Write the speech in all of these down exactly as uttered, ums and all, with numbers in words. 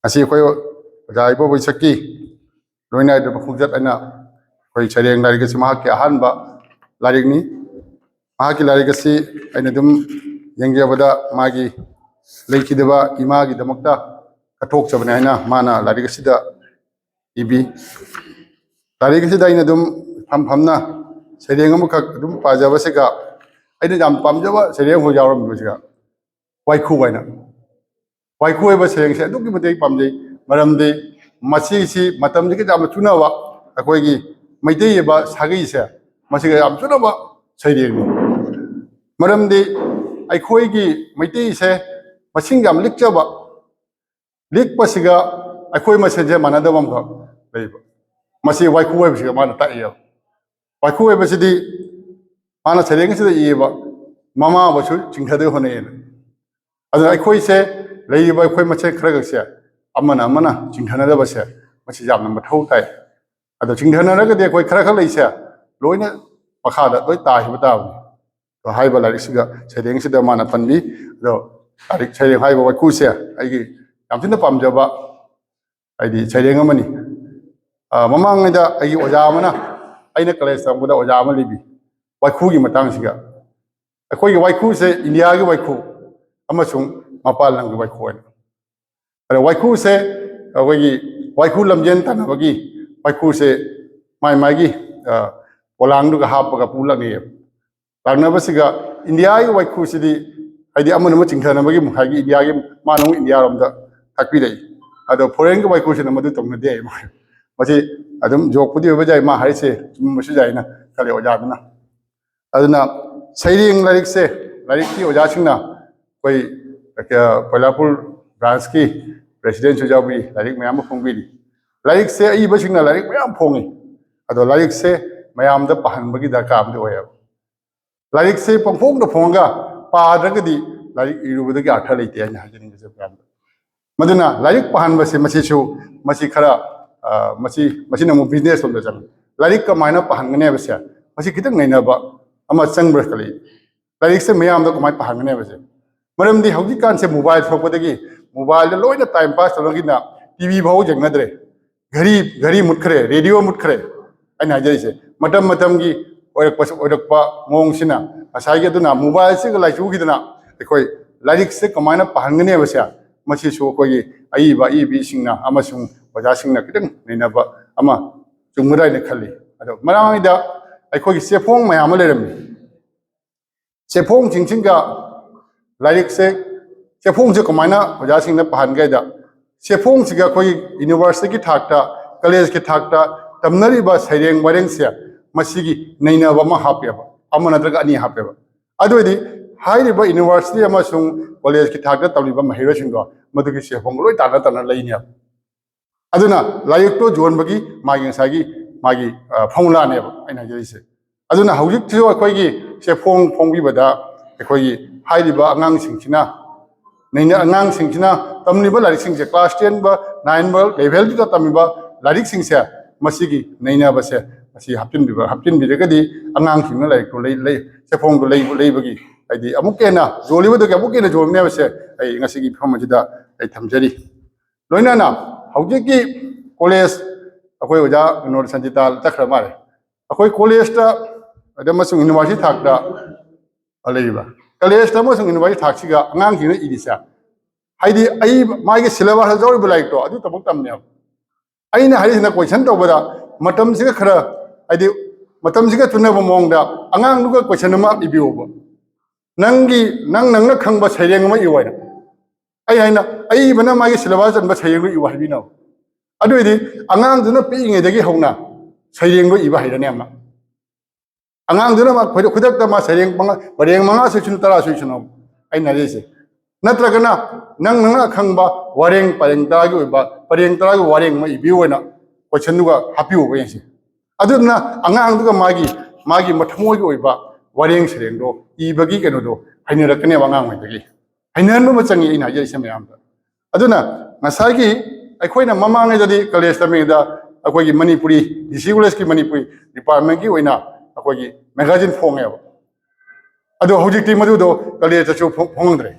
ꯉꯁꯤ ꯑꯩꯈꯣꯏ ꯑꯣꯖꯥ ꯏꯕꯣꯕꯤ ꯁꯛꯀꯤ ꯂꯣꯏꯅꯥꯏꯗ꯭ꯔꯕ ꯈꯣꯡꯆꯠ ꯑꯩꯅ ꯑꯩꯈꯣꯏ ꯁꯩꯔꯦꯡ ꯂꯥꯏꯔꯤꯛ ꯑꯁꯤ ꯃꯍꯥꯛꯀꯤ ꯑꯍꯥꯟꯕ ꯂꯥꯏꯔꯤꯛꯅꯤ꯫ ꯃꯍꯥꯛꯀꯤ ꯂꯥꯏꯔꯤꯛ ꯑꯁꯤ ꯑꯩꯅ ꯑꯗꯨꯝ ꯌꯦꯡꯖꯕꯗ ꯃꯥꯒꯤ ꯂꯩꯈꯤꯗꯕ ꯏꯃꯥꯒꯤꯗꯃꯛꯇ ꯀꯠꯊꯣꯛꯆꯕꯅꯤ ꯍꯥꯏꯅ ꯃꯥꯅ ꯂꯥꯏꯔꯤꯛ ꯑꯁꯤꯗ ꯏꯕꯤ꯫ ꯂꯥꯏꯔꯤꯛ ꯑꯁꯤꯗ ꯑꯩꯅ ꯑꯗꯨꯝ ꯐꯝ ꯐꯝꯅ ꯁꯩꯔꯦꯡ ꯑꯃꯈꯛ ꯑꯗꯨꯝ ꯄꯥꯖꯕꯁꯤꯒ ꯑꯩꯅ ꯌꯥꯝ ꯄꯥꯝꯖꯕ ꯁꯩꯔꯦꯡ ꯑꯃꯈꯛ ꯌꯥꯎꯔꯝꯃꯤꯕꯁꯤꯒ ꯋꯥꯏꯈꯨ ꯍꯥꯏꯅ꯫ ꯋꯥꯏꯈꯨ ꯍꯥꯏꯕ ꯁꯩꯔꯦꯡꯁꯦ ꯑꯗꯨꯛꯀꯤ ꯃꯇꯤꯛ ꯄꯥꯝꯖꯩ꯫ ꯃꯔꯝꯗꯤ ꯃꯁꯤꯁꯤ ꯃꯇꯝꯁꯤꯒ ꯌꯥꯝꯅ ꯆꯨꯅꯕ, ꯑꯩꯈꯣꯏꯒꯤ ꯃꯩꯇꯩ ꯑꯣꯏꯕ ꯁꯥꯒꯩꯁꯦ ꯃꯁꯤꯒ ꯌꯥꯝ ꯆꯨꯅꯕ ꯁꯩꯔꯦꯡꯅꯤ꯫ ꯃꯔꯝꯗꯤ ꯑꯩꯈꯣꯏꯒꯤ ꯃꯩꯇꯩꯁꯦ ꯃꯁꯤꯡ ꯌꯥꯝ ꯂꯤꯛꯆꯕ, ꯂꯤꯛꯄꯁꯤꯒ ꯑꯩꯈꯣꯏ ꯃꯁꯦꯟꯁꯦ ꯃꯥꯟꯅꯗꯕ ꯑꯃꯈꯛ ꯂꯩꯕ꯫ ꯃꯁꯤ ꯋꯥꯏꯈꯨ ꯍꯥꯏꯕꯁꯤꯒ ꯃꯥꯅ ꯇꯥꯛꯏꯕ꯫ ꯋꯥꯏꯈꯨ ꯍꯥꯏꯕꯁꯤꯗꯤ ꯃꯥꯅ ꯁꯩꯔꯦꯡ ꯑꯁꯤꯗ ꯏꯌꯦꯕ, ꯃꯃꯥꯕꯨꯁꯨ ꯆꯤꯡꯊꯗ ꯍꯣꯠꯅꯩꯌꯦꯅ꯫ ꯑꯗꯨꯅ ꯑꯩꯈꯣꯏꯁꯦ, ꯂꯩꯔꯤꯕ ꯑꯩꯈꯣꯏ ꯃꯁꯦꯟ ꯈꯔ ꯈꯛꯁꯦ ꯑꯃꯅ ꯑꯃꯅ ꯆꯤꯡꯊꯅꯗꯕꯁꯦ ꯃꯁꯤ ꯌꯥꯝꯅ ꯃꯊꯧ ꯇꯥꯏ꯫ ꯑꯗꯣ ꯆꯤꯡꯊꯅꯔꯒꯗꯤ ꯑꯩꯈꯣꯏ ꯈꯔ ꯈꯛ ꯂꯩꯁꯦ ꯂꯣꯏꯅ ꯃꯈꯥꯗ ꯂꯣꯏ ꯇꯥꯈꯤꯕ ꯇꯥꯕꯅꯤ꯫ ꯑꯗꯣ ꯍꯥꯏꯔꯤꯕ ꯂꯥꯏꯔꯤꯛꯁꯤꯒ, ꯁꯩꯔꯦꯡꯁꯤꯗ ꯃꯥꯅ ꯄꯟꯕꯤ꯫ ꯑꯗꯣ ꯂꯥꯏꯔꯤꯛ ꯁꯩꯔꯦꯡ ꯍꯥꯏꯔꯤꯕ ꯋꯥꯏꯈꯨꯁꯦ ꯑꯩꯒꯤ ꯌꯥꯝ ꯊꯤꯅ ꯄꯥꯝꯖꯕ ꯍꯥꯏꯗꯤ ꯁꯩꯔꯦꯡ ꯑꯃꯅꯤ꯫ ꯑ, ꯃꯃꯥꯡꯉꯩꯗ ꯑꯩꯒꯤ ꯑꯣꯖꯥ ꯑꯃꯅ ꯑꯩꯅ ꯀꯣꯂꯦꯖ ꯇꯝꯕꯗ ꯑꯣꯖꯥ ꯑꯃ ꯂꯩꯕꯤ ꯋꯥꯏꯈꯨꯒꯤ ꯃꯇꯥꯡꯁꯤꯒ꯫ ꯑꯩꯈꯣꯏꯒꯤ ꯋꯥꯏꯈꯨꯁꯦ ꯏꯟꯗꯤꯌꯥꯒꯤ ꯋꯥꯏꯈꯨ ꯑꯃꯁꯨꯡ ꯃꯄꯥꯟ ꯂꯝꯒꯤ ꯋꯥꯏꯈꯨ ꯍꯥꯏꯅ꯫ ꯑꯗꯣ ꯋꯥꯏꯈꯨꯁꯦ ꯑꯩꯈꯣꯏꯒꯤ ꯋꯥꯏꯈꯨ ꯂꯝꯖꯦꯟ ꯇꯥꯟꯅꯕꯒꯤ ꯋꯥꯏꯈꯨꯁꯦ ꯃꯥꯏ ꯃꯥꯏꯒꯤ, ꯑ, ꯄꯣꯂꯥꯡꯗꯨꯒ ꯍꯥꯞꯄꯒ ꯄꯨꯂꯛꯅꯩꯌꯦꯕ꯫ ꯂꯥꯛꯅꯕꯁꯤꯒ ꯏꯟꯗꯤꯌꯥꯒꯤ ꯋꯥꯏꯈꯨꯁꯤꯗꯤ ꯍꯥꯏꯗꯤ ꯑꯃꯅ ꯑꯃ ꯆꯤꯡꯊꯅꯕꯒꯤ ꯍꯥꯏꯗꯤ ꯏꯟꯗꯤꯌꯥꯒꯤ ꯃꯥꯅ ꯑꯃꯨꯛ ꯏꯟꯗꯤꯌꯥꯔꯣꯝꯗ ꯇꯥꯛꯄꯤꯔꯛꯏ꯫ ꯑꯗꯣ ꯐꯣꯔꯦꯟꯒꯤ ꯋꯥꯏꯈꯨꯁꯤꯅ ꯃꯗꯨ ꯇꯧꯅꯗꯦ꯫ ꯃꯁꯤ ꯑꯗꯨꯝ ꯖꯣꯛꯄꯨꯗꯤ ꯑꯣꯏꯕ ꯌꯥꯏ, ꯃꯥ ꯍꯥꯏꯔꯤꯁꯦ ꯆꯨꯝꯕꯁꯨ ꯌꯥꯏꯅ ꯈꯜꯂꯦ ꯑꯣꯖꯥꯗꯨꯅ꯫ ꯑꯗꯨꯅ ꯁꯩꯔꯦꯡ ꯂꯥꯏꯔꯤꯛꯁꯦ, ꯂꯥꯏꯔꯤꯛꯀꯤ ꯑꯣꯖꯥꯁꯤꯡꯅ ꯑꯩꯈꯣꯏ, ꯑ, ꯀꯣꯏꯂꯥꯄꯨꯔ ꯕ꯭ꯔꯥꯟꯁꯀꯤ ꯄ꯭ꯔꯦꯁꯤꯗꯦꯟꯁꯨ ꯌꯥꯎꯕꯤꯔꯤ, ꯂꯥꯏꯔꯤꯛ ꯃꯌꯥꯝ ꯑꯃ ꯐꯣꯡꯕꯤꯔꯤ꯫ ꯂꯥꯏꯔꯤꯛꯁꯦ ꯑꯏꯕꯁꯤꯡꯅ ꯂꯥꯏꯔꯤꯛ ꯃꯌꯥꯝ ꯐꯣꯡꯉꯤ, ꯑꯗꯣ ꯂꯥꯏꯔꯤꯛꯁꯦ ꯃꯌꯥꯝꯗ ꯄꯥꯍꯟꯕꯒꯤ ꯗꯔꯀꯥꯔ ꯑꯃꯗꯤ ꯑꯣꯏꯌꯦꯕ꯫ ꯂꯥꯏꯔꯤꯛꯁꯦ ꯄꯪꯐꯣꯡꯗ ꯐꯣꯡꯉꯒ ꯄꯥꯗ꯭ꯔꯒꯗꯤ ꯂꯥꯏꯔꯤꯛ ꯏꯔꯨꯕꯗꯒꯤ ꯑꯔꯊ ꯂꯩꯇꯦ ꯍꯥꯏꯅ ꯍꯥꯏꯖꯅꯤꯡꯉꯤꯁꯦ ꯃꯌꯥꯝꯗ꯫ ꯃꯗꯨꯅ ꯂꯥꯏꯔꯤꯛ ꯄꯥꯍꯟꯕꯁꯦ ꯃꯁꯤꯁꯨ, ꯃꯁꯤ ꯈꯔ, ꯑ, ꯃꯁꯤ, ꯃꯁꯤꯅ ꯑꯃꯨꯛ ꯕꯤꯖꯤꯅꯦꯁ ꯂꯣꯝꯗ ꯆꯪꯉꯤ꯫ ꯂꯥꯏꯔꯤꯛ ꯀꯃꯥꯏꯅ ꯄꯥꯍꯟꯒꯅꯤ ꯍꯥꯏꯕꯁꯦ ꯃꯁꯤ ꯈꯤꯇꯪ ꯅꯩꯅꯕ ꯑꯃ ꯆꯪꯕ꯭ꯔꯥ ꯈꯜꯂꯤ꯫ ꯂꯥꯏꯔꯤꯛꯁꯦ ꯃꯌꯥꯝꯗ ꯀꯃꯥꯏꯅ ꯄꯥꯍꯟꯒꯅꯤ ꯍꯥꯏꯕꯁꯦ꯫ ꯃꯔꯝꯗꯤ ꯍꯧꯖꯤꯛꯀꯥꯟꯁꯦ ꯃꯣꯕꯥꯏꯜ ꯊꯣꯛꯄꯗꯒꯤ ꯃꯣꯕꯥꯏꯜꯗ ꯂꯣꯏꯅ ꯇꯥꯏꯝ ꯄꯥꯁ ꯇꯧꯅꯈꯤꯅ ꯇꯤ ꯚꯤ ꯐꯥꯎ ꯌꯦꯡꯅꯗ꯭ꯔꯦ꯫ ꯘꯔꯤ ꯘꯔꯤ ꯃꯨꯠꯈ꯭ꯔꯦ, ꯔꯦꯗꯤꯑꯣ ꯃꯨꯠꯈ꯭ꯔꯦ꯫ ꯑꯩꯅ ꯍꯥꯏꯖꯔꯤꯁꯦ ꯃꯇꯝ ꯃꯇꯝꯒꯤ ꯑꯣꯏꯔꯛꯄꯁꯨ ꯑꯣꯏꯔꯛꯄ ꯃꯑꯣꯡꯁꯤꯅ ꯉꯁꯥꯏꯒꯤ ꯑꯗꯨꯅ ꯃꯣꯕꯥꯏꯜꯁꯤꯒ ꯂꯥꯏꯆꯨꯈꯤꯗꯅ ꯑꯩꯈꯣꯏ ꯂꯥꯏꯔꯤꯛꯁꯦ ꯀꯃꯥꯏꯅ ꯄꯥꯍꯟꯒꯅꯤ ꯍꯥꯏꯕꯁꯦ ꯃꯁꯤꯁꯨ ꯑꯩꯈꯣꯏꯒꯤ ꯑꯏꯕ ꯑꯏꯕꯤꯁꯤꯡꯅ ꯑꯃꯁꯨꯡ ꯑꯣꯖꯥꯁꯤꯡꯅ ꯈꯤꯇꯪ ꯅꯩꯅꯕ ꯑꯃ ꯆꯨꯝꯒꯗ꯭ꯔꯥ ꯍꯥꯏꯅ ꯈꯜꯂꯤ꯫ ꯑꯗꯣ ꯃꯃꯥꯡꯉꯩꯗ ꯑꯩꯈꯣꯏꯒꯤ ꯆꯦꯐꯣꯡ ꯃꯌꯥꯝ ꯑꯃ ꯂꯩꯔꯝꯃꯤ꯫ ꯆꯦꯐꯣꯡꯁꯤꯡꯁꯤꯒ ꯂꯥꯏꯔꯤꯛꯁꯦ, ꯆꯦꯐꯣꯡꯁꯦ ꯀꯃꯥꯏꯅ ꯑꯣꯖꯥꯁꯤꯡꯅ ꯄꯥꯍꯟꯒꯦ ꯍꯥꯏꯗ, ꯆꯦꯐꯣꯡꯁꯤꯒ ꯑꯩꯈꯣꯏꯒꯤ ꯌꯨꯅꯤꯚꯔꯁꯤꯇꯤꯒꯤ ꯊꯥꯛꯇ, ꯀꯣꯂꯦꯖꯀꯤ ꯊꯥꯛꯇ ꯇꯝꯅꯔꯤꯕ ꯁꯩꯔꯦꯡ ꯋꯥꯔꯦꯡꯁꯦ ꯃꯁꯤꯒꯤ ꯅꯩꯅꯕ ꯑꯃ ꯍꯥꯞꯄꯦꯕ, ꯑꯃ ꯅꯠꯇ꯭ꯔꯒ ꯑꯅꯤ ꯍꯥꯞꯄꯦꯕ꯫ ꯑꯗꯨ ꯑꯣꯏꯗꯤ ꯍꯥꯏꯔꯤꯕ ꯌꯨꯅꯤꯚꯔꯁꯤꯇꯤ ꯑꯃꯁꯨꯡ ꯀꯣꯂꯦꯖꯀꯤ ꯊꯥꯛꯇ ꯇꯝꯂꯤꯕ ꯃꯍꯩꯔꯣꯏꯁꯤꯡꯗꯣ ꯃꯗꯨꯒꯤ ꯆꯦꯐꯣꯡ ꯂꯣꯏ ꯇꯥꯟꯅ ꯇꯥꯟꯅ ꯂꯩꯅꯦꯕ꯫ ꯑꯗꯨꯅ ꯂꯥꯏꯔꯤꯛꯇꯣ ꯌꯣꯟꯕꯒꯤ ꯃꯥꯒꯤ ꯉꯁꯥꯏꯒꯤ ꯃꯥꯒꯤ, ꯑ, ꯐꯣꯔꯃꯨꯂꯥꯅꯦꯕ ꯑꯩꯅ ꯍꯥꯏꯖꯔꯤꯁꯦ꯫ ꯑꯗꯨꯅ ꯍꯧꯖꯤꯛꯁꯨ ꯑꯩꯈꯣꯏꯒꯤ ꯆꯦꯐꯣꯡ ꯐꯣꯡꯕꯤꯕꯗ ꯑꯩꯈꯣꯏꯒꯤ ꯍꯥꯏꯔꯤꯕ ꯑꯉꯥꯡꯁꯤꯡꯁꯤꯅ, ꯅꯩꯅ-, ꯑꯉꯥꯡꯁꯤꯡꯁꯤꯅ ꯇꯝꯂꯤꯕ ꯂꯥꯏꯔꯤꯛꯁꯤꯡꯁꯦ, ꯀ꯭ꯂꯥꯁ ꯇꯦꯟꯕ, ꯅꯥꯏꯟꯕ ꯂꯦꯚꯦꯜꯗꯨꯗ ꯇꯝꯃꯤꯕ ꯂꯥꯏꯔꯤꯛꯁꯤꯡꯁꯦ, ꯃꯁꯤꯒꯤ ꯅꯩꯅꯕꯁꯦ ꯃꯁꯤ ꯍꯥꯞꯆꯤꯟꯕꯤꯕ, ꯍꯥꯞꯆꯤꯟꯕꯤꯔꯒꯗꯤ ꯑꯉꯥꯡꯁꯤꯡꯅ ꯂꯥꯏꯔꯤꯛꯇꯣ ꯂꯩ, ꯂꯩ, ꯆꯦꯐꯣꯡꯗꯣ ꯂꯩ-, ꯂꯩꯕꯒꯤ, ꯍꯥꯏꯗꯤ ꯑꯃꯨꯛꯀ ꯍꯦꯟꯅ ꯌꯣꯜꯂꯤꯕꯗꯒꯤ ꯑꯃꯨꯛꯀ ꯍꯦꯟꯅ ꯌꯣꯟꯒꯅꯤ ꯍꯥꯏꯕꯁꯦ ꯑꯩ ꯉꯁꯤꯒꯤ ꯃꯐꯝ ꯑꯁꯤꯗ ꯑꯩ ꯊꯝꯖꯔꯤ꯫ ꯂꯣꯏꯅꯅ ꯍꯧꯖꯤꯛꯀꯤ ꯀꯣꯂꯦꯖ, ꯑꯩꯈꯣꯏ ꯑꯣꯖꯥ ꯀꯩꯅꯣ ꯁꯟꯖꯤꯇꯥ ꯆꯠꯈ꯭ꯔ ꯃꯥꯜꯂꯦ꯫ ꯑꯩꯈꯣꯏ ꯀꯣꯂꯦꯖꯇ ꯑꯗ ꯑꯃꯁꯨꯡ ꯌꯨꯅꯤꯚꯔꯁꯤꯇꯤ ꯊꯥꯛꯇ ꯂꯩꯔꯤꯕ, ꯀꯣꯂꯦꯖꯇ ꯑꯃꯁꯨꯡ ꯌꯨꯅꯤꯚꯔꯁꯤꯇꯤ ꯊꯥꯛꯁꯤꯒ ꯑꯉꯥꯡꯁꯤꯡꯅ ꯏꯔꯤꯁꯦ, ꯍꯥꯏꯗꯤ ꯑꯏꯕ ꯃꯥꯒꯤ ꯁꯤꯂꯦꯕꯁꯇ ꯌꯥꯎꯔꯤꯕ ꯂꯥꯏꯔꯤꯛꯇꯣ ꯑꯗꯨ ꯊꯕꯛ ꯇꯝꯅꯦꯕ꯫ ꯑꯩꯅ ꯍꯥꯏꯔꯤꯁꯤꯅ ꯀꯣꯏꯁꯟ ꯇꯧꯕꯗ ꯃꯇꯝꯁꯤꯒ ꯈꯔ, ꯍꯥꯏꯗꯤ ꯃꯇꯝꯁꯤꯒ ꯆꯨꯅꯕ ꯃꯑꯣꯡꯗ ꯑꯉꯥꯡꯗꯨꯒ ꯀꯣꯏꯁꯟ ꯑꯃ ꯏꯕꯤꯌꯣꯕ꯫ ꯅꯪꯒꯤ, ꯅꯪ, ꯅꯪꯅ ꯈꯪꯕ ꯁꯩꯔꯦꯡ ꯑꯃ ꯏꯌꯨ ꯍꯥꯏꯅ꯫ ꯑꯩ ꯍꯥꯏꯅ, ꯑꯏꯕꯅ ꯃꯥꯒꯤ ꯁꯤꯂꯦꯕꯁ ꯆꯟꯕ ꯁꯩꯔꯦꯡꯗꯨ ꯏꯌꯨ ꯍꯥꯏꯕꯤꯅꯕ꯫ ꯑꯗꯨ ꯑꯣꯏꯗꯤ ꯑꯉꯥꯡꯗꯨꯅ ꯄꯤꯛꯏꯉꯩꯗꯒꯤ ꯍꯧꯅ ꯁꯩꯔꯦꯡꯗꯣ ꯏꯕ ꯍꯩꯔꯅꯤ ꯑꯃ꯫ ꯑꯉꯥꯡꯗꯨꯅ ꯃꯥ ꯈꯨꯗꯛ-, ꯈꯨꯗꯛꯇ ꯃꯥ ꯁꯩꯔꯦꯡ ꯃꯉꯥ, ꯄꯔꯦꯡ ꯃꯉꯥ ꯁꯣꯏꯁꯅꯨ, ꯇꯔꯥ ꯁꯣꯏꯁꯅꯨ, ꯑꯩꯅ ꯍꯥꯏꯖꯩꯁꯦ꯫ ꯅꯠꯇ꯭ꯔꯒꯅ ꯅꯪ, ꯅꯪꯅ ꯑꯈꯪꯕ ꯋꯥꯔꯦꯡ ꯄꯔꯦꯡ ꯇꯔꯥꯒꯤ ꯑꯣꯏꯕ, ꯄꯔꯦꯡ ꯇꯔꯥꯒꯤ ꯋꯥꯔꯦꯡ ꯑꯃ ꯏꯕꯤꯌꯨ ꯑꯣꯏꯅ ꯀꯣꯏꯁꯟꯗꯨꯒ ꯍꯥꯞꯄꯤꯌꯣꯕ ꯌꯦꯡꯁꯦ꯫ ꯑꯗꯨꯗꯨꯅ ꯑꯉꯥꯡꯗꯨꯒ ꯃꯥꯒꯤ, ꯃꯥꯒꯤ ꯃꯊꯃꯣꯏꯒꯤ ꯑꯣꯏꯕ ꯋꯥꯔꯦꯡ ꯁꯩꯔꯦꯡꯗꯣ ꯏꯕꯒꯤ ꯀꯩꯅꯣꯗꯣ ꯍꯩꯅꯔꯛꯀꯅꯦꯕ ꯑꯉꯥꯡꯉꯩꯗꯒꯤ꯫ ꯍꯩꯅꯍꯟꯕ ꯑꯃ ꯆꯪꯉꯤ ꯑꯩꯅ ꯍꯥꯏꯖꯔꯤꯁꯦ ꯃꯌꯥꯝꯗ꯫ ꯑꯗꯨꯅ ꯉꯁꯥꯏꯒꯤ ꯑꯩꯈꯣꯏꯅ ꯃꯃꯥꯡꯉꯩꯗꯗꯤ ꯀꯣꯂꯦꯖ ꯇꯝꯃꯤꯉꯩꯗ ꯑꯩꯈꯣꯏꯒꯤ ꯃꯅꯤꯄꯨꯔꯤ, ꯗꯤ ꯁꯤ ꯀꯣꯂꯦꯖꯀꯤ ꯃꯅꯤꯄꯨꯔꯤ ꯗꯤꯄꯥꯔꯠꯃꯦꯟꯒꯤ ꯑꯣꯏꯅ ꯑꯩꯈꯣꯏꯒꯤ ꯃꯦꯒꯥꯖꯤꯟ ꯐꯣꯡꯉꯦꯕ꯫ ꯑꯗꯣ ꯍꯧꯖꯤꯛꯇꯤ ꯃꯗꯨꯗꯣ ꯀꯣꯂꯦꯖꯇꯁꯨ ꯐꯣꯡ-, ꯐꯣꯡꯉꯝꯗ꯭ꯔꯦ꯫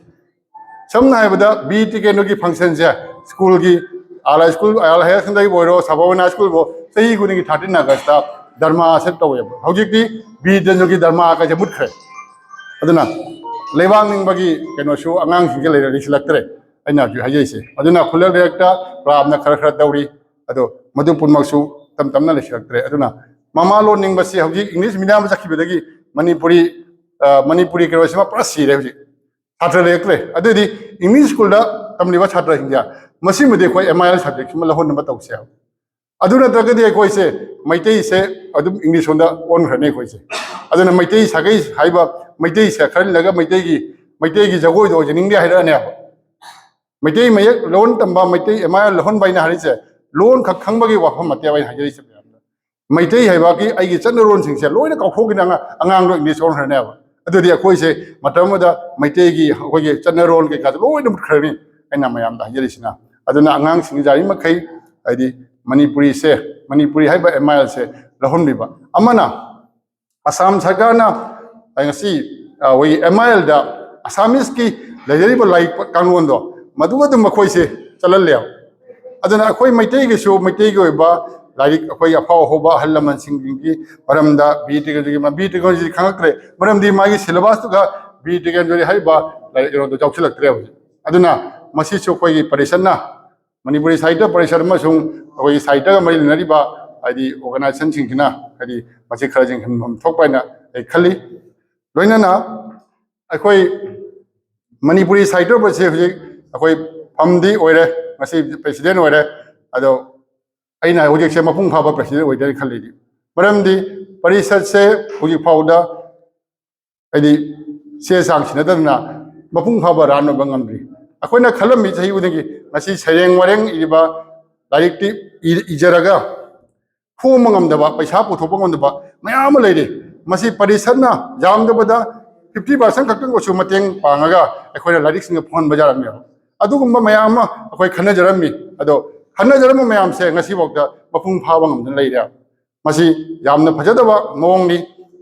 ꯁꯝꯅ ꯍꯥꯏꯔꯕꯗ ꯕꯤ ꯇꯤꯀꯦꯟꯗ꯭ꯔꯒꯤ ꯐꯪꯁꯟꯁꯦ ꯁ꯭ꯀꯨꯜꯒꯤ ꯑꯥꯜ ꯍꯥꯏ ꯁ꯭ꯀꯨꯜ, ꯑꯥꯜ ꯍꯥꯌꯔ ꯁꯦꯀꯦꯟꯗꯔꯤꯕꯨ ꯑꯣꯏꯔꯣ, ꯁꯕꯥꯕꯟ ꯍꯥꯏ ꯁ꯭ꯀꯨꯜꯕꯨ ꯆꯍꯤ ꯈꯨꯗꯤꯡꯒꯤ ꯊꯥꯔꯇꯤꯟ ꯑꯥꯒꯁꯇ ꯙꯔꯃꯥ ꯁꯦꯠ ꯇꯧꯋꯦꯕ꯫ ꯍꯧꯖꯤꯛꯇꯤ ꯕꯤ ꯇꯤꯀꯦꯟꯗ꯭ꯔꯒꯤ ꯙꯔꯃꯥ ꯀꯩꯁꯦ ꯃꯨꯠꯈ꯭ꯔꯦ꯫ ꯑꯗꯨꯅ ꯂꯩꯕꯥꯛ ꯅꯤꯡꯕꯒꯤ ꯀꯩꯅꯣꯁꯨ ꯑꯉꯥꯡꯁꯤꯡꯁꯦ ꯂꯩꯔ ꯂꯩꯁꯤꯜꯂꯛꯇ꯭ꯔꯦ꯫ ꯑꯩꯅ ꯍꯧꯖꯤꯛ ꯍꯥꯏꯖꯔꯤꯁꯦ꯫ ꯑꯗꯨꯅ ꯈꯨꯜꯂꯛ ꯂꯩꯔꯛꯇ ꯀ꯭ꯂꯕꯅ ꯈꯔ ꯈꯔ ꯇꯧꯔꯤ, ꯑꯗꯣ ꯃꯗꯨ ꯄꯨꯝꯅꯃꯛꯁꯨ ꯇꯞ ꯇꯞꯅ ꯂꯩꯁꯤꯜꯂꯛꯇ꯭ꯔꯦ꯫ ꯑꯗꯨꯅ ꯃꯃꯥ ꯂꯣꯟ ꯅꯤꯡꯕꯁꯤ ꯍꯧꯖꯤꯛ ꯏꯪꯂꯤꯁ ꯃꯤꯗꯤꯌꯝ ꯆꯠꯈꯤꯕꯗꯒꯤ ꯃꯅꯤꯄꯨꯔꯤ, ꯑ, ꯃꯅꯤꯄꯨꯔꯤ ꯀꯩꯅꯣꯁꯤꯃ ꯄꯨꯔꯥ ꯁꯤꯔꯦ ꯍꯧꯖꯤꯛ꯫ ꯁꯥꯇ꯭ꯔ ꯂꯩꯔꯛꯇ꯭ꯔꯦ꯫ ꯑꯗꯨꯑꯣꯏꯗꯤ ꯏꯪꯂꯤꯁ ꯁ꯭ꯀꯨꯜꯗ ꯇꯝꯂꯤꯕ ꯁꯥꯇ꯭ꯔꯁꯤꯡꯁꯦ ꯃꯁꯤꯃꯗꯤ ꯑꯩꯈꯣꯏ ꯑꯦꯝ ꯑꯥꯏ ꯑꯦꯜ ꯁꯕꯖꯦꯛꯁꯤꯃ ꯂꯧꯍꯟꯅꯕ ꯇꯧꯁꯦ ꯍꯥꯏꯕ꯫ ꯑꯗꯨ ꯅꯠꯇ꯭ꯔꯒꯗꯤ ꯑꯩꯈꯣꯏꯁꯦ ꯃꯩꯇꯩꯁꯦ ꯑꯗꯨꯝ ꯏꯪꯂꯤꯁ ꯂꯣꯝꯗ ꯑꯣꯟꯈ꯭ꯔꯅꯤ ꯑꯩꯈꯣꯏꯁꯦ꯫ ꯑꯗꯨꯅ ꯃꯩꯇꯩ ꯁꯥꯒꯩ ꯍꯥꯏꯕ ꯃꯩꯇꯩꯁꯦ ꯈꯔ ꯂꯩꯔꯒ ꯃꯩꯇꯩꯒꯤ, ꯃꯩꯇꯩꯒꯤ ꯖꯒꯣꯏꯗꯣ ꯑꯣꯏꯖꯅꯤꯡꯗꯦ ꯍꯥꯏꯔꯛꯑꯅꯦꯕ꯫ ꯃꯩꯇꯩ ꯃꯌꯦꯛ ꯂꯣꯟ ꯇꯝꯕ, ꯃꯩꯇꯩ ꯑꯦꯝ ꯑꯥꯏ ꯑꯦꯜ ꯂꯧꯍꯟꯕ ꯍꯥꯏꯅ ꯍꯥꯏꯔꯤꯁꯦ ꯂꯣꯟ ꯈꯛ ꯈꯪꯕꯒꯤ ꯋꯥꯐꯝ ꯅꯠꯇꯦꯕ ꯑꯩꯅ ꯍꯥꯏꯖꯔꯤꯁꯦ ꯃꯌꯥꯝꯗ꯫ ꯃꯩꯇꯩ ꯍꯥꯏꯕꯒꯤ ꯑꯩꯒꯤ ꯆꯠꯅꯔꯣꯟꯁꯤꯡꯁꯦ ꯂꯣꯏꯅ ꯀꯥꯎꯊꯣꯛꯈꯤꯅ ꯑꯉꯥꯡ-, ꯑꯉꯥꯡꯗꯣ ꯏꯪꯂꯤꯁ ꯑꯣꯟꯈ꯭ꯔꯅꯦꯕ꯫ ꯑꯗꯨꯗꯤ ꯑꯩꯈꯣꯏꯁꯦ ꯃꯇꯝ ꯑꯃꯗ ꯃꯩꯇꯩꯒꯤ ꯑꯩꯈꯣꯏꯒꯤ ꯆꯠꯅꯔꯣꯟ ꯀꯩꯀꯥꯁꯦ ꯂꯣꯏꯅ ꯃꯨꯠꯈ꯭ꯔꯅꯤ꯫ ꯑꯩꯅ ꯃꯌꯥꯃꯗ ꯍꯥꯏꯖꯔꯤꯁꯤꯅ꯫ ꯑꯗꯨꯅ ꯑꯉꯥꯡꯁꯤꯡ ꯌꯥꯔꯤꯃꯈꯩ ꯍꯥꯏꯗꯤ ꯃꯅꯤꯄꯨꯔꯤꯁꯦ, ꯃꯅꯤꯄꯨꯔꯤ ꯍꯥꯏꯕ ꯑꯦꯝ ꯑꯥꯏ ꯑꯦꯜꯁꯦ ꯂꯧꯍꯟꯕꯤꯕ꯫ ꯑꯃꯅ ꯑꯁꯥꯝ ꯁꯔꯀꯥꯔꯅ ꯉꯁꯤ, ꯑ, ꯑꯩꯈꯣꯏꯒꯤ ꯑꯦꯝ ꯑꯥꯏ ꯑꯦꯜꯗ ꯑꯁꯥꯃꯤꯁꯀꯤ ꯂꯩꯖꯔꯤꯕ ꯂꯥꯏꯔꯤꯛ ꯀꯥꯡꯂꯣꯟꯗꯣ ꯃꯗꯨ ꯑꯗꯨꯝ ꯃꯈꯣꯏꯁꯦ ꯆꯠꯍꯜꯂꯦꯕ꯫ ꯑꯗꯨꯅ ꯑꯩꯈꯣꯏ ꯃꯩꯇꯩꯒꯤꯁꯨ ꯃꯩꯇꯩꯒꯤ ꯑꯣꯏꯕ ꯂꯥꯏꯔꯤꯛ ꯑꯩꯈꯣꯏ ꯑꯐꯥꯎ ꯑꯐꯥꯎꯕ ꯑꯍꯜ ꯂꯃꯟꯁꯤꯡꯒꯤ ꯃꯔꯝꯗ ꯕꯤ ꯇꯤꯀꯦꯟꯗ꯭ꯔꯒꯤ, ꯕꯤ ꯇꯤꯀꯦꯟꯗ꯭ꯔꯖꯤꯗꯤ ꯈꯪꯉꯛꯇ꯭ꯔꯦ, ꯃꯔꯝꯗꯤ ꯃꯥꯒꯤ ꯁꯤꯂꯦꯕꯁꯇꯨꯒ ꯕꯤ ꯇꯤꯀꯦꯟꯗ꯭ꯔꯖꯤ ꯍꯥꯏꯔꯤꯕ ꯂꯥꯏꯔꯤꯛ ꯀꯩꯅꯣꯗꯣ ꯌꯥꯎꯁꯤꯜꯂꯛꯇ꯭ꯔꯦ ꯍꯧꯖꯤꯛ꯫ ꯑꯗꯨꯅ ꯃꯁꯤꯁꯨ ꯑꯩꯈꯣꯏꯒꯤ ꯄꯔꯤꯁꯠꯅ, ꯃꯅꯤꯄꯨꯔꯤ ꯁꯥꯍꯤꯇ꯭ꯌ ꯄꯔꯤꯁꯠ ꯑꯃꯁꯨꯡ ꯑꯩꯈꯣꯏꯒꯤ ꯁꯥꯍꯤꯇ꯭ꯌꯒ ꯃꯔꯤ ꯂꯩꯅꯔꯤꯕ ꯍꯥꯏꯗꯤ ꯑꯣꯔꯒꯅꯥꯏꯖꯦꯁꯟꯁꯤꯡꯁꯤꯅ ꯍꯥꯏꯗꯤ ꯃꯁꯤ ꯈꯔ ꯌꯦꯡꯁꯤꯟꯐꯝ ꯊꯣꯛꯄ ꯍꯥꯏꯅ ꯑꯩ ꯈꯜꯂꯤ꯫ ꯂꯣꯏꯅꯅ ꯑꯩꯈꯣꯏ ꯃꯅꯤꯄꯨꯔꯤ ꯁꯥꯍꯤꯇ꯭ꯌ ꯄꯔꯤꯁꯠꯁꯦ ꯍꯧꯖꯤꯛ ꯑꯩꯈꯣꯏ ꯐꯝꯗꯤ ꯑꯣꯏꯔꯦ, ꯉꯁꯤ ꯄ꯭ꯔꯦꯁꯤꯗꯦꯟ ꯑꯣꯏꯔꯦ꯫ ꯑꯗꯣ ꯑꯩꯅ ꯍꯧꯖꯤꯛꯁꯦ ꯃꯄꯨꯡ ꯐꯥꯕ ꯄ꯭ꯔꯦꯁꯤꯗꯦꯟ ꯑꯣꯏꯗꯦꯅ ꯈꯜꯂꯤꯗꯤ, ꯃꯔꯝꯗꯤ ꯄꯔꯤꯁꯠꯁꯦ ꯍꯧꯖꯤꯛ ꯐꯥꯎꯗ ꯍꯥꯏꯗꯤ ꯆꯦ ꯆꯥꯡ ꯁꯤꯟꯅꯗꯗꯅ ꯃꯄꯨꯡ ꯐꯥꯕ ꯔꯟ ꯑꯣꯏꯕ ꯉꯝꯗ꯭ꯔꯤ꯫ ꯑꯩꯈꯣꯏꯅ ꯈꯜꯂꯝꯃꯤ ꯆꯍꯤ ꯈꯨꯗꯤꯡꯒꯤ ꯉꯁꯤ ꯁꯩꯔꯦꯡ ꯋꯥꯔꯦꯡ ꯏꯔꯤꯕ, ꯂꯥꯏꯔꯤꯛꯇꯤ ꯏ-, ꯏꯖꯔꯒ ꯐꯣꯡꯕ ꯉꯝꯗꯕ, ꯄꯩꯁꯥ ꯄꯨꯊꯣꯛꯄ ꯉꯝꯗꯕ ꯃꯌꯥꯝ ꯑꯃ ꯂꯩꯔꯤ꯫ ꯃꯁꯤ ꯄꯔꯤꯁꯠꯅ ꯌꯥꯝꯗꯕꯗ ꯐꯤꯐꯇꯤ ꯄꯥꯔꯁꯦꯟ ꯈꯛꯇꯪ ꯑꯣꯏꯁꯨ ꯃꯇꯦꯡ ꯄꯥꯡꯉꯒ ꯑꯩꯈꯣꯏꯅ ꯂꯥꯏꯔꯤꯛꯁꯤꯡꯗ ꯐꯣꯡꯍꯟꯕ ꯌꯥꯔꯝꯃꯦꯕ꯫ ꯑꯗꯨꯒꯨꯝꯕ ꯃꯌꯥꯝ ꯑꯃ ꯑꯩꯈꯣꯏ ꯈꯟꯅꯖꯔꯝꯃꯤ꯫ ꯑꯗꯣ ꯈꯟꯅꯖꯔꯝꯕ ꯃꯌꯥꯝꯁꯦ ꯉꯁꯤꯐꯥꯎꯗ ꯃꯄꯨꯡ ꯐꯥꯕ ꯉꯝꯗꯅ ꯂꯩꯔꯦ꯫ ꯃꯁꯤ ꯌꯥꯝꯅ ꯐꯖꯗꯕ ꯃꯑꯣꯡꯅꯤ꯫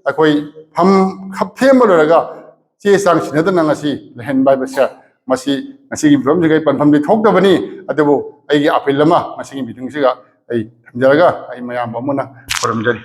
ꯑꯩꯈꯣꯏ ꯐꯝ ꯈꯞ ꯐꯦꯡꯕ ꯂꯣꯏꯔꯒ ꯆꯦ ꯆꯥꯡ ꯁꯤꯟꯅꯗꯅ ꯉꯁꯤ ꯂꯩꯍꯟꯕ ꯍꯥꯏꯕꯁꯦ ꯃꯁꯤ ꯉꯁꯤꯒꯤ ꯐꯤꯕꯝꯁꯤꯒ ꯑꯩ ꯄꯟꯐꯝꯗꯤ ꯊꯣꯛꯇꯕꯅꯤ꯫ ꯑꯗꯨꯕꯨ ꯑꯩꯒꯤ ꯑꯄꯤꯜ ꯑꯃ ꯉꯁꯤꯒꯤ ꯃꯤꯇꯤꯡꯁꯤꯒ ꯑꯩ ꯊꯝꯖꯔꯒ ꯑꯩ ꯃꯌꯥꯝꯕꯨ ꯑꯃꯨꯛ ꯍꯟꯅ ꯈꯨꯔꯨꯝꯖꯔꯤ꯫